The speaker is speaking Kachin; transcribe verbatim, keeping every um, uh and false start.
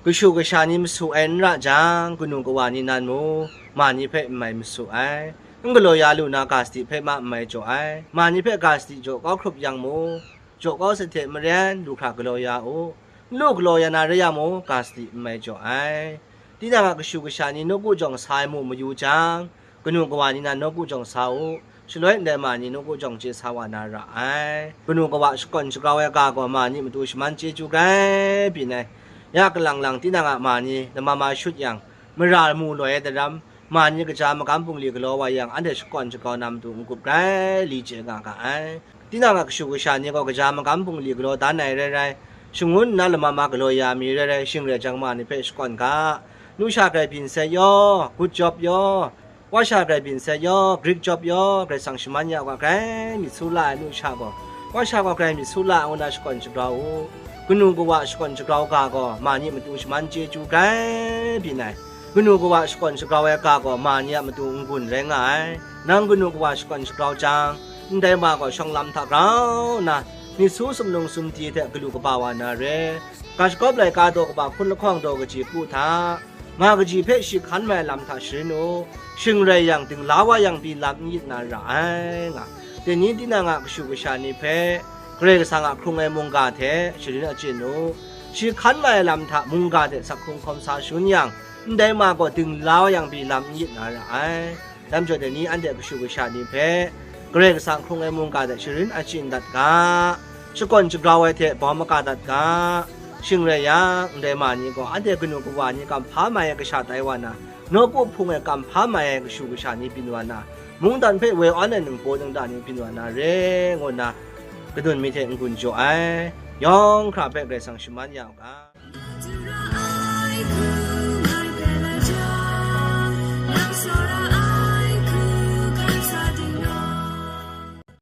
Kashu kasha ni masu ai n ra jang, kanu kawa ni nan mung, ma ni hpe n mai masu ai. N galaw ya lu na ga sadi hpe ma n mai jaw ai. Ma ni hpe ga sadi jaw kau hkrup yang mung, jaw kau sat hte maren lu hkra galaw ya u. N lu galaw ya na rai yang mung, ga sadi n mai jaw ai. Tinang a kashu kasha ni nawku jawng sa ai mu mayu jang, kanu kawa ni nan nawku jawng sa u, shaloi ndai ma ni nawku jawng chye sa wa na ra ai. Kanu kawa shakawn shagrau ai ga gaw ma ni matu shaman chyeju grai byin ai. Ya kalang lang tinang a ma ni lama ma shut yang, mara mu loi ai daram, ma ni kaja magam bungli galaw wa yang, anhte shakawn shagrau na matu n-gup grai li chye nga ga ai. Tinang a kashu kasha ni gaw kaja magam bungli galaw dan ai rai rai, shangun nna lama ma galaw ya mi rai rai, shing rai jang ma ni hpe shakawn ga. Nu sha grai byin sai yaw, good job yaw, wa sha grai byin sai yaw, great job yaw, Karai Kasang shaman ya wa grai myit su la ai nu sha gaw, wa sha gaw grai myit su la ai ngu na shakawn shagrau u. Kanu kawa shakawn shagrau ga gaw ma ni matu shaman chyeju grai byin ai. Kanu kawa shakawn shagrau ai ga gaw ma ni a matu n-gun rai nga ai. Nang kanu kawa shakawn shagrau jang, ndai ma gaw shawng lam hta grau nna, myit su sumnung sumdi hte galu kaba wa na re. Ga shagawp laika daw kaba hkun lahkawng daw kaji kru hta, ma kaji hpe shi hkan mai ai lam hta sharin u. Shing rai yang, dingla wa yang pyi lam n yit na ra ai, nga. Dai ni tinang a kashu kasha ni hpe Karai Kasang a hkrung ai mungga hte sharin achyin u. Shi hkan mai ai lam hta mungga hte sak hkrung hkawm sa shangun yang, ndai ma gaw dingla wa yang pyi lam n yit na ra ai. Dam jaw dai ni anhte kashu kasha ni hpe Karai Kasang hkrung ai mungga hte sharin achyin dat ga, shakawn shagrau ai hte bawm maga dat ga. Shing rai yang, ndai ma ni gaw anhte kanu kawa ni kamhpa mai ai kasha tai wa na, nawku hpung e kamhpa mai ai kashu kasha ni byin wa na, mungdan hpe woi awn ai ningbaw ningda ni byin wa na re, ngu nna kadun mi hte n-gun jaw ai. Yawng hkra hpe Karai Kasang shaman ya u ga.